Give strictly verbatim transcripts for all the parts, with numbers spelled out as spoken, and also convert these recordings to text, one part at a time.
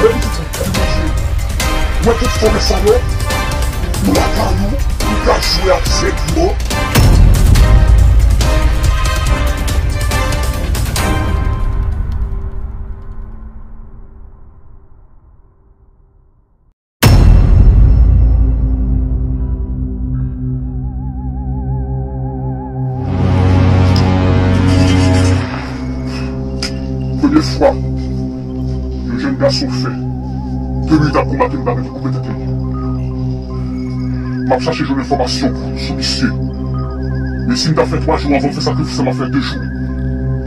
Mwen tout fòmè sa yo, nou lakay ou, nou ka jwe ak zèb yo. Premye fwa yon jèn gason fè de minit ap konbat, m pa mèt koupe tèt li. M ap chache jwenn enfòmasyon sou misye. Men si m ta fè twa jou anvan m fè sakrifis la, m ap fè de jou.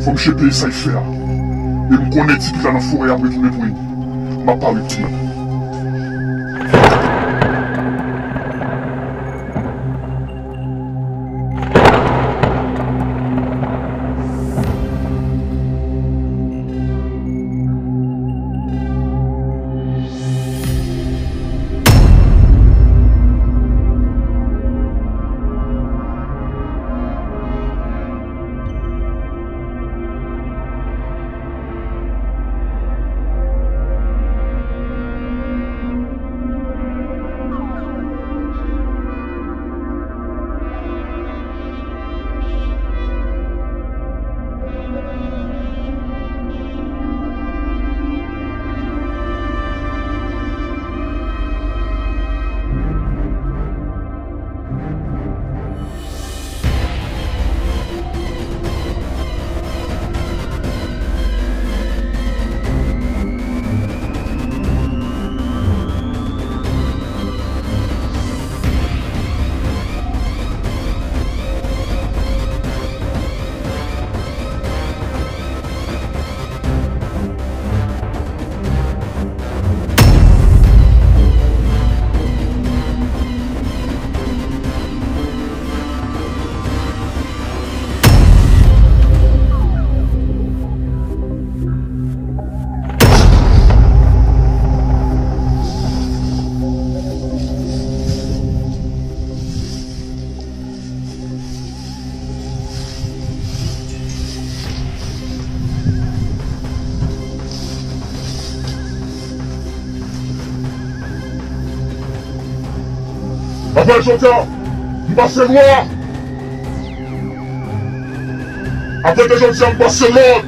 Fò misye peye sa l fè a. E m konnen tipi la nan forè a ap retounen pou li. M ap parèt tou. Apre jodi a, m pase lwa. Apre de jodi a, m pase lòd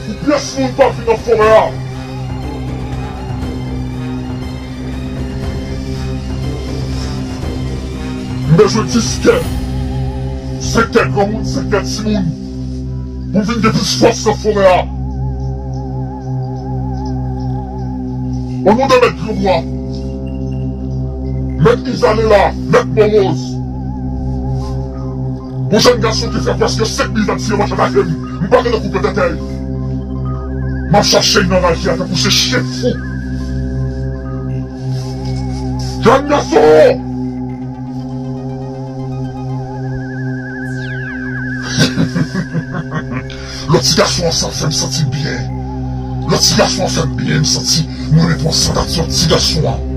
pou pyès moun pa vin nan forè a. M bezwen dis kè, senk kè granmoun, senk kè timoun, pou m vin gen plis fòs nan forè a. O non de Mèt Granmwa, Mèt Izalela, Mèt Mòwoz, yon jèn gason ki fè prèske senk minit ap tire manchèt atè m, m pa gentan koupe tèt li. M ap chache l nan raje a tankou se chen fou. Jèn gason! Lòt ti gason an sa fè m santi byen. Lòt ti gason an fè m byen, m santi mwen renmen pran sant ak lòt ti gason an.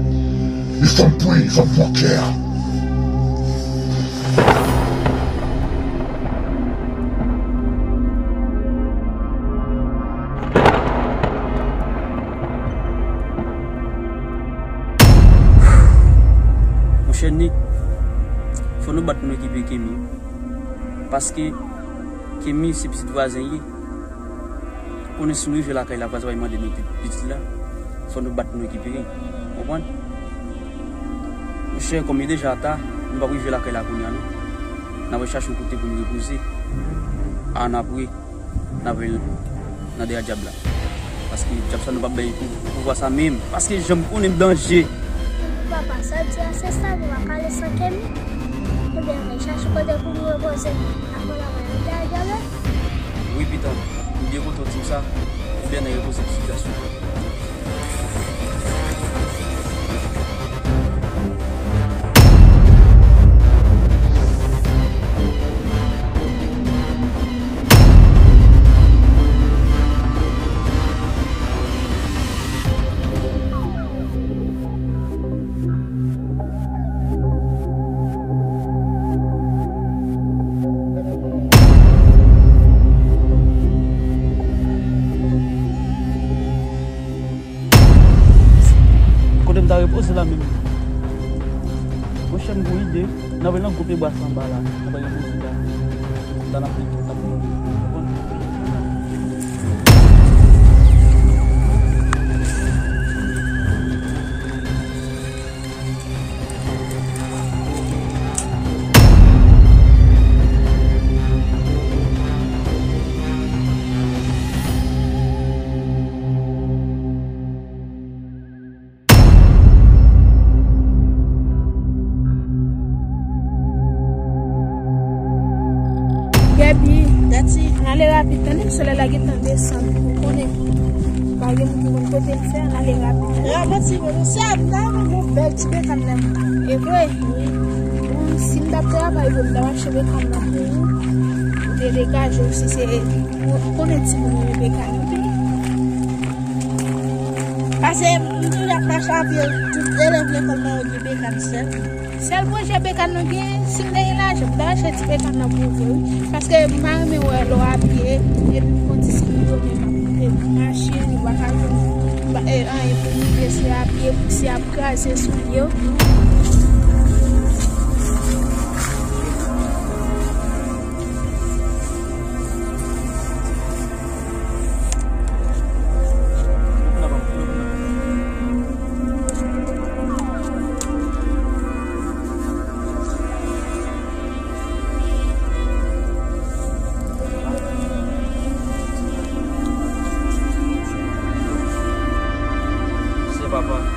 E fò m pran, fò m pran kè a. Monchè Nick, fò nou bat pou nou rekipere Kemi. Paske Kemi se pitit vwazen l ye. Konnen si nou rive lakay la, vwazen va mande nou pi-, pitit la. Fò nou bat pou nou rekipere. Konprann? Monchè, kòm li deja ta, nou p ap rive lakay la kounye a non. N ap al chache yon kote pou nou repoze. Annapre, n ap al nan dèyè dyab la. Paske dyab sa nou p ap bay pou, pouvwa sa menm. Paske jan m konnen m danje. Papa, sa w di a se sa, nou pa ka ale san Kemi? Ebyen, ann al chache kote pou nou repoze. Apre n ap al nan dèyè dyab la. Wi, pitit, m byen kontan w di m sa. Ebyen, ann al repoze pitit gason. Ta repoze la menm. Monchè, m gon ide. N ap al nan gwo pye bwa sa anba la. N ap al repoze la. Konsa n ap fè tout, n ap fè tout. Gaby, Tati, ann ale rapid, tande, solèy la gentan desann, ou konnen. Pa gen moun ki konn kote l fè, ann ale rapid. Rapid, ti moun, se ap nan yon bèl ti bekàn nan. E vre? Wi. Bon, si m t ap travay vre, m t ap achte bekàn nan pou ou. Ou te degaje w si se, ou konnen timoun yo, bekàn yo pi. Paske m toujou ap mache a pye, tout elèv lekòl mwen yo gen bekàn sèl. Sèl pwojè bekàn nou gen, si m te gen lajan, m ta achte ti bekàn nan pou ou vre, wi. Paske m pa renmen wè lè w abiye, epi m konn ti sou yo, men m ap koute machin, ou pa ka jwenn, ba, e, anyen pou moute, se abiye, pousye ap kraze soulye w. Se papa.